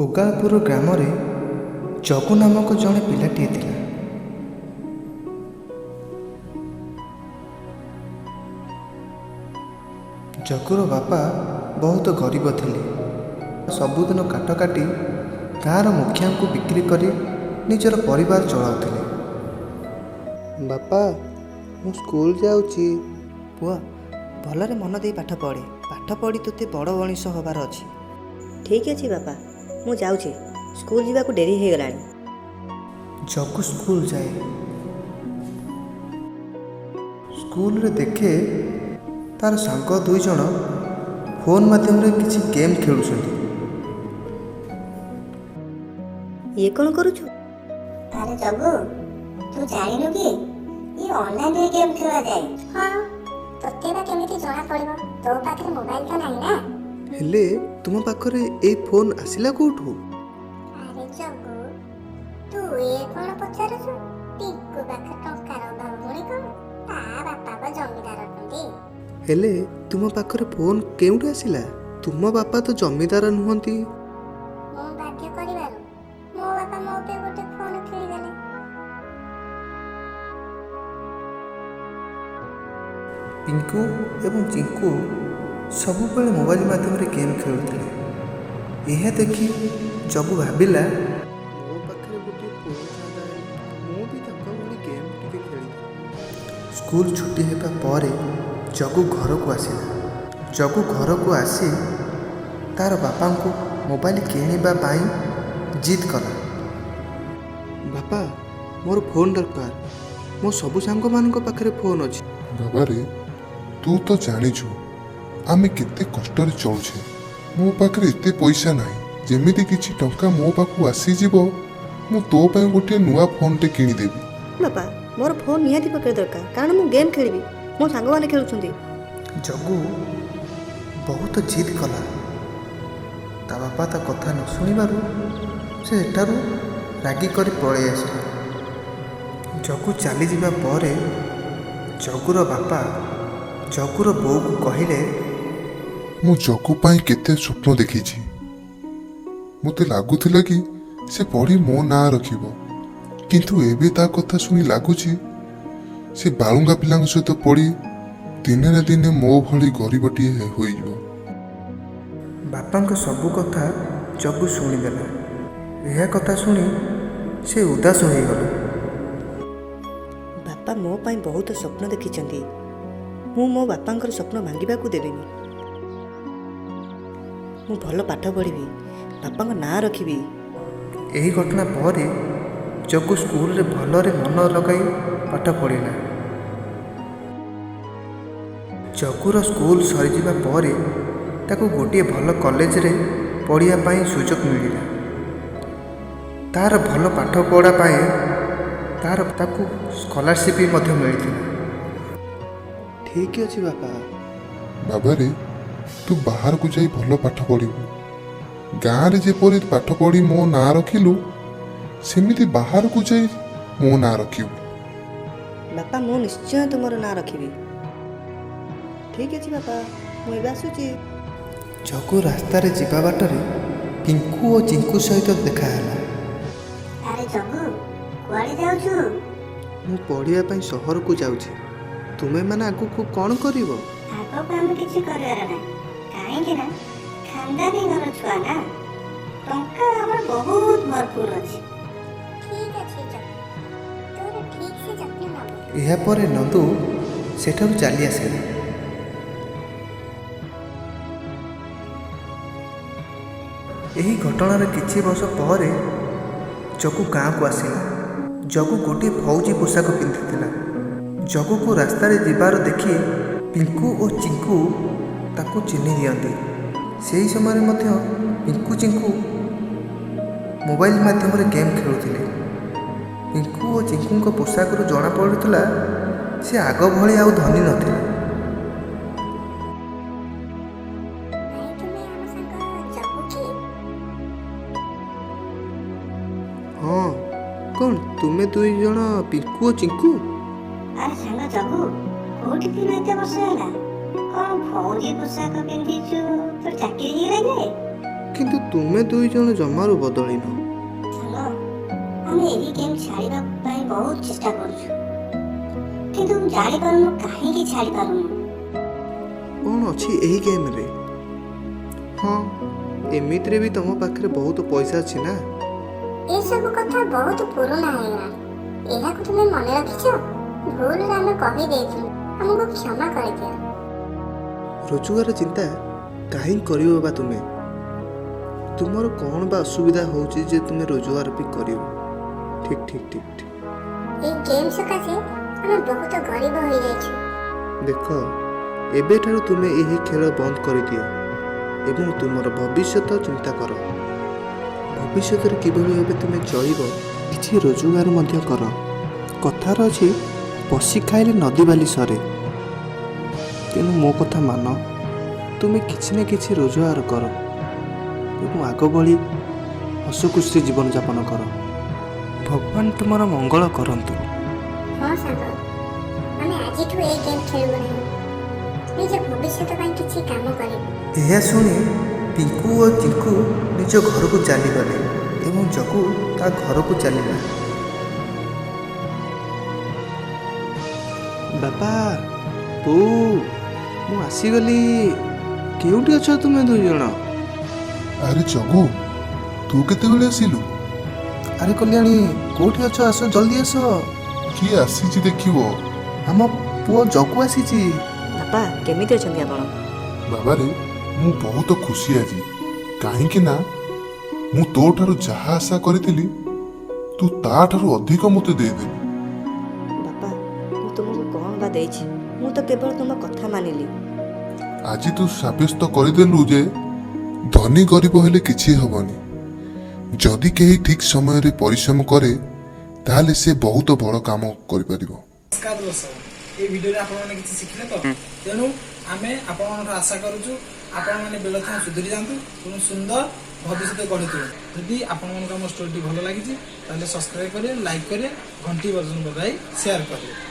ଓଗାଳପୁର ଗ୍ରାମରେ ଜଗୁ ନାମକ ଜଣେ ପିଲାଟିଏ ଥିଲା। ଜଗୁର ବାପା ବହୁତ ଗରିବ ଥିଲେ। ସବୁଦିନ କାଠ କାଟି ଗାଁର ମୁଖିଆଙ୍କୁ ବିକ୍ରି କରି ନିଜର ପରିବାର ଚଳାଉଥିଲେ। ବାପା, ମୁଁ ସ୍କୁଲ ଯାଉଛି। ପୁଅ, ଭଲରେ ମନ ଦେଇ ପାଠ ପଢ଼େ। ପାଠ ପଢ଼ି ତୋତେ ବଡ଼ ମଣିଷ ହେବାର ଅଛି। ଠିକ୍ ଅଛି ବାପା, ମୁଁ ଯାଉଛି। ସ୍କୁଲ ଯିବାକୁ ଡେରି ହେଇଗଲାଣି। ଜଗୁ ସ୍କୁଲ ଯାଏ। ସ୍କୁଲରେ ଦେଖେ ତାର ସାଙ୍ଗ ଦୁଇ ଜଣ ଫୋନ୍ ମାଧ୍ୟମରେ କିଛି ଗେମ୍ ଖେଳୁଛନ୍ତି। ଇଏ କ'ଣ କରୁଛୁ? ଆରେ ଜଗୁ, ତୁ ଜାଣିନୁ କି ଇଏ ଅନଲାଇନରେ ଗେମ୍ ଖେଳାଯାଏ? ହଁ, ତୋତେ ବା କେମିତି ଜଣା ପଡ଼ିବ? ତୋ ପାଖରେ ମୋବାଇଲ ତ ନାହିଁ ନା। ହେଲେ ତୁମ ପାଖରେ ଏଇ ଫୋନ୍ ଆସିଲା କୋଉଠୁ? ଆରେ ଜଗୁ, ତୁ ଏ କ'ଣ ପଚାରୁଛୁ? ପିଙ୍କୁ ପାଖରେ ଟଙ୍କାର ଅଭାବ ପୁଣି କ'ଣ? ତା ବାପା ବା ଜମିଦାର ଅଛନ୍ତି। ହେଲେ ତୁମ ପାଖରେ ଫୋନ୍ କେଉଁଠୁ ଆସିଲା? ତୁମ ବାପା ତ ଜମିଦାର ନୁହନ୍ତି। ମୁଁ ବାଧ୍ୟ କରିବାରୁ ମୋ ବାପା ମୋ ପାଇଁ ଗୋଟେ ଫୋନ୍ କିଣିଦେଲେ। ପିଙ୍କୁ ଏବଂ ଚିଙ୍କୁ ସବୁବେଳେ ମୋବାଇଲ ମାଧ୍ୟମରେ ଗେମ୍ ଖେଳୁଥିଲେ। ଏହା ଦେଖି ଜଗୁ ଭାବିଲା, ମୋ ପାଖରେ ଗୋଟିଏ ଫୋନ୍ ଥାନ୍ତା ହେଲେ ମୁଁ ବି ତାଙ୍କ ଭଳି ଗେମ୍ ଟିକେ ଖେଳିଥାନ୍ତି। ସ୍କୁଲ ଛୁଟି ହେବା ପରେ ଜଗୁ ଘରକୁ ଆସିଲା। ଜଗୁ ଘରକୁ ଆସି ତାର ବାପାଙ୍କୁ ମୋବାଇଲ କିଣିବା ପାଇଁ ଜିଦ୍ କଲା। ବାପା, ମୋର ଫୋନ୍ ଦରକାର। ମୋ ସବୁ ସାଙ୍ଗମାନଙ୍କ ପାଖରେ ଫୋନ୍ ଅଛି। ବାବାରେ, ତୁ ତ ଜାଣିଛୁ ଆମେ କେତେ କଷ୍ଟରେ ଚଳୁଛେ। ମୋ ପାଖରେ ଏତେ ପଇସା ନାହିଁ। ଯେମିତି କିଛି ଟଙ୍କା ମୋ ପାଖକୁ ଆସିଯିବ, ମୁଁ ତୋ ପାଇଁ ଗୋଟିଏ ନୂଆ ଫୋନ୍ଟେ କିଣିଦେବି। ବାପା, ମୋର ଫୋନ୍ ନିହାତି ପକେଇ ଦରକାର, କାରଣ ମୁଁ ଗେମ୍ ଖେଳିବି। ମୋ ସାଙ୍ଗମାନେ ଖେଳୁଛନ୍ତି। ଜଗୁ ବହୁତ ଜିଦ୍ କଲା। ତା ବାପା ତା କଥା ନ ଶୁଣିବାରୁ ସେ ଏଠାରୁ ରାଗି କରି ପଳେଇ ଆସିଲା। ଜଗୁ ଚାଲିଯିବା ପରେ ଜଗୁର ବାପା ଜଗୁର ବୋଉକୁ କହିଲେ, ମୁଁ ଜଗୁ ପାଇଁ କେତେ ସ୍ୱପ୍ନ ଦେଖିଛି। ମୋତେ ଲାଗୁଥିଲା କି ସେ ପଢ଼ି ମୋ ନାଁ ରଖିବ, କିନ୍ତୁ ଏବେ ତା କଥା ଶୁଣି ଲାଗୁଛି ସେ ବାଳୁଙ୍ଗା ପିଲାଙ୍କ ସହିତ ପଢ଼ି ଦିନେ ନା ଦିନେ ମୋ ଭଳି ଗରିବଟିଏ ହୋଇଯିବ। ବାପାଙ୍କ ସବୁ କଥା ଜଗୁ ଶୁଣିଦେଲା। ଏହା କଥା ଶୁଣି ସେ ଉଦାସ ହୋଇଗଲା। ବାପା ମୋ ପାଇଁ ବହୁତ ସ୍ୱପ୍ନ ଦେଖିଛନ୍ତି। ମୁଁ ମୋ ବାପାଙ୍କର ସ୍ୱପ୍ନ ଭାଙ୍ଗିବାକୁ ଦେବିନି। ମୁଁ ଭଲ ପାଠ ପଢ଼ିବି, ବାପାଙ୍କ ନାଁ ରଖିବି। ଏହି ଘଟଣା ପରେ ଜଗୁ ସ୍କୁଲରେ ଭଲରେ ମନ ଲଗାଇ ପାଠ ପଢ଼ିଲା। ଜଗୁର ସ୍କୁଲ ସରିଯିବା ପରେ ତାକୁ ଗୋଟିଏ ଭଲ କଲେଜରେ ପଢ଼ିବା ପାଇଁ ସୁଯୋଗ ମିଳିଲା। ତାର ଭଲ ପାଠ ପଢ଼ା ପାଇଁ ତାର ତାକୁ ସ୍କଲାରସିପ୍ ମଧ୍ୟ ମିଳିଥିଲା। ଠିକ୍ ଅଛି ବାପା। ବାବାରେ, ତୁ ବାହାରକୁ ଯାଇ ଭଲ ପାଠ ପଢ଼ିବୁ। ଗାଁରେ ଯେପରି ପାଠ ପଢ଼ି ମୋ ନାଁ ରଖିଲୁ, ସେମିତି ବାହାରକୁ ଯାଇ ମୋ ନାଁ ରଖିବୁ। ବାପା, ମୁଁ ନିଶ୍ଚୟ ତୁମର ନାଁ ରଖିବି। ଠିକ୍ ଅଛି ବାପା, ମୁଁ ଏବେ ଆସୁଛି। ଜଗୁ ରାସ୍ତାରେ ଯିବା ବାଟରେ ପିଙ୍କୁ ଓ ଚିଙ୍କୁ ସହିତ ଦେଖାହେଲା। ଆରେ ଜଗୁ, କୁଆଡ଼େ ଯାଉଛୁ? ମୁଁ ପଢ଼ିବା ପାଇଁ ସହରକୁ ଯାଉଛି। ତୁମେମାନେ ଆଗକୁ କ'ଣ କରିବ? ଆଗକୁ ଆମେ କିଛି କରିବାର ନାହିଁ, କାହିଁକି ନା ଖାନଦାନୀ ଘର ଛୁଆ ନା, ଟଙ୍କା ଆମର ବହୁତ ଭରପୁର ଅଛି। ଠିକ୍ ଅଛି ଜଗୁ, ତୋର ଠିକ୍ ସେ ଯତ୍ନ ନେବୁ। ଏହାପରେ ନନ୍ଦୁ ସେଠାରୁ ଚାଲି ଆସିଲା। ଏହି ଘଟଣାର କିଛି ବର୍ଷ ପରେ ଜଗୁ ଗାଁକୁ ଆସିଲା। ଜଗୁ ଗୋଟିଏ ଫୌଜି ପୋଷାକ ପିନ୍ଧିଥିଲା। ଜଗୁକୁ ରାସ୍ତାରେ ଯିବାର ଦେଖି ପିଙ୍କୁ ଓ ଚିଙ୍କୁ ତାକୁ ଚିହ୍ନି ଦିଅନ୍ତି। ସେହି ସମୟରେ ମଧ୍ୟ ପିଙ୍କୁ ଚିଙ୍କୁ ମୋବାଇଲ ମାଧ୍ୟମରେ ଗେମ୍ ଖେଳୁଥିଲେ। ପିଙ୍କୁ ଓ ଚିଙ୍କୁଙ୍କ ପୋଷାକରୁ ଜଣାପଡ଼ୁଥିଲା ସେ ଆଗ ଭଳି ଆଉ ଧନୀ ନଥିଲେ। ଭାଇ, ତୁମେ ଆମ ସାଙ୍ଗ ଜଗୁ କି? ହଁ, କ'ଣ ତୁମେ ଦୁଇ ଜଣ ପିଙ୍କୁ ଓ ଚିଙ୍କୁ? ଆରେ ସାଙ୍ଗ ଜଗୁ, କୋଉଠି ଥିଲୁ ଏତେ ବର୍ଷ ହେଲା? କ'ଣ ଫୌଜି ପୋଷାକ ପିନ୍ଧିଛୁ? ତୋର ଚାକିରି ହେଇଗଲା କି? କିନ୍ତୁ ତୁମେ ଦୁଇ ଜଣ ଜମାରୁ ବଦଳିନ। ସାଙ୍ଗ, ଆମେ ଏହି ଗେମ୍ ଛାଡ଼ିବା ପାଇଁ ବହୁତ ଚେଷ୍ଟା କରୁଛୁ, କିନ୍ତୁ ମୁଁ ଜାଣିପାରୁନୁ କାହିଁକି ଛାଡ଼ିପାରୁନୁ। କ'ଣ ଅଛି ଏହି ଗେମ୍ରେ? ହଁ, ଏମିତିରେ ବି ତୁମ ପାଖରେ ବହୁତ ପଇସା ଅଛି ନା? ଏସବୁ କଥା ବହୁତ ପୁରୁଣା ହେଇଗଲାଣି। ଏହାକୁ ତୁମେ ମନେ ରଖିଛ? ଭୁଲରେ ଆମେ କହିଦେଇଥିଲୁ, ଆମକୁ କ୍ଷମା କରିଦିଅ। ରୋଜଗାର ଚିନ୍ତା କାହିଁକି କରିବ ବା ତୁମେ? ତୁମର କ'ଣ ବା ଅସୁବିଧା ହେଉଛି ଯେ ତୁମେ ରୋଜଗାର ବି କରିବ? ଠିକ୍ ଠିକ୍ ଠିକ୍ ଠିକ୍। ଏଇ ଗେମ୍ ସକାଶେ ଆମେ ବହୁତ ଗରିବ ହୋଇଯାଇଛୁ। ଦେଖ, ଏବେଠାରୁ ତୁମେ ଏହି ଖେଳ ବନ୍ଦ କରିଦିଅ ଏବଂ ତୁମର ଭବିଷ୍ୟତ ଚିନ୍ତା କର। ଭବିଷ୍ୟତରେ କିଭଳି ଭାବେ ତୁମେ ଚଳିବ, କିଛି ରୋଜଗାର ମଧ୍ୟ କର। କଥାରେ ଅଛି, ପଶି ଖାଇଲେ ନଦୀ ବାଲି ସରେ। ତେଣୁ ମୋ କଥା ମାନ, ତୁମେ କିଛି ନା କିଛି ରୋଜଗାର କର ଏବଂ ଆଗ ଭଳି ହସଖୁସିରେ ଜୀବନଯାପନ କର। ଭଗବାନ ତୁମର ମଙ୍ଗଳ କରନ୍ତୁ। ହଁ ସାଙ୍ଗ, ଆମେ ଆଜିଠୁ ଏଇ ଗେମ୍ ଖେଳିବୁ ନାହିଁ। ନିଜ ଭବିଷ୍ୟତ ପାଇଁ କିଛି କାମ କରିବୁ। ଏହା ଶୁଣି ପିଙ୍କୁ ଓ ଚିଙ୍କୁ ନିଜ ଘରକୁ ଚାଲିଗଲେ ଏବଂ ଜଗୁ ତା ଘରକୁ ଚାଲିଲା। ବାପା, ବୋଉ, ମୁଁ ଆସିଗଲି। କେଉଁଠି ଅଛ ତୁମେ ଦୁଇ ଜଣ? ଆରେ ଜଗୁ, ତୁ କେତେବେଳେ ଆସିଲୁ? ଆରେ କଲ୍ୟାଣୀ, କେଉଁଠି ଅଛ? ଆସ, ଜଲ୍ଦି ଆସ। କିଏ ଆସିଛି ଦେଖିବ। ଆମ ପୁଅ ଜଗୁ ଆସିଛି। ବାପା, କେମିତି ଅଛନ୍ତି ଆପଣ? ବାବାରେ, ମୁଁ ବହୁତ ଖୁସି ଆଜି, କାହିଁକି ନା ମୁଁ ତୋଠାରୁ ଯାହା ଆଶା କରିଥିଲି ତୁ ତାଠାରୁ ଅଧିକ ମୋତେ ଦେଇଦେଲୁ। ବାପା, ମୁଁ ତୁମକୁ କ'ଣ ବା ଦେଇଛି? ମୁଁ ତ କେବଳ ତୁମ କଥା ମାନିଲି। ଆଜି ତୁ ସାବ୍ୟସ୍ତ କରିଦେଲୁ ଯେ ଧନୀ ଗରିବ ହେଲେ କିଛି ହେବନି। ଯଦି କେହି ଠିକ୍ ସମୟରେ ପରିଶ୍ରମ କରେ, ତାହେଲେ ସେ ବହୁତ ବଡ଼ କାମ କରିପାରିବ। ନମସ୍କାର ଦର୍ଶକ, ଏଇ ଭିଡ଼ିଓରେ ଆପଣମାନେ କିଛି ଶିଖିଲେ ତ? ତେଣୁ ଆମେ ଆପଣମାନଙ୍କଠୁ ଆଶା କରୁଛୁ, ଆପଣମାନେ ବେଳ ଥାଉ ସୁଧୁରି ଯାଆନ୍ତୁ ଏବଂ ସୁନ୍ଦର ଭବିଷ୍ୟତ ଗଢ଼ି ତୋଳନ୍ତୁ। ଯଦି ଆପଣମାନଙ୍କୁ ଆମ ଷ୍ଟୋରିଟି ଭଲ ଲାଗିଛି, ତାହେଲେ ସବସ୍କ୍ରାଇବ୍ କରିବେ, ଲାଇକ୍ କରିବେ, ଘଣ୍ଟି ବଟନ୍ ବଜାଇ ସେୟାର କରିବେ।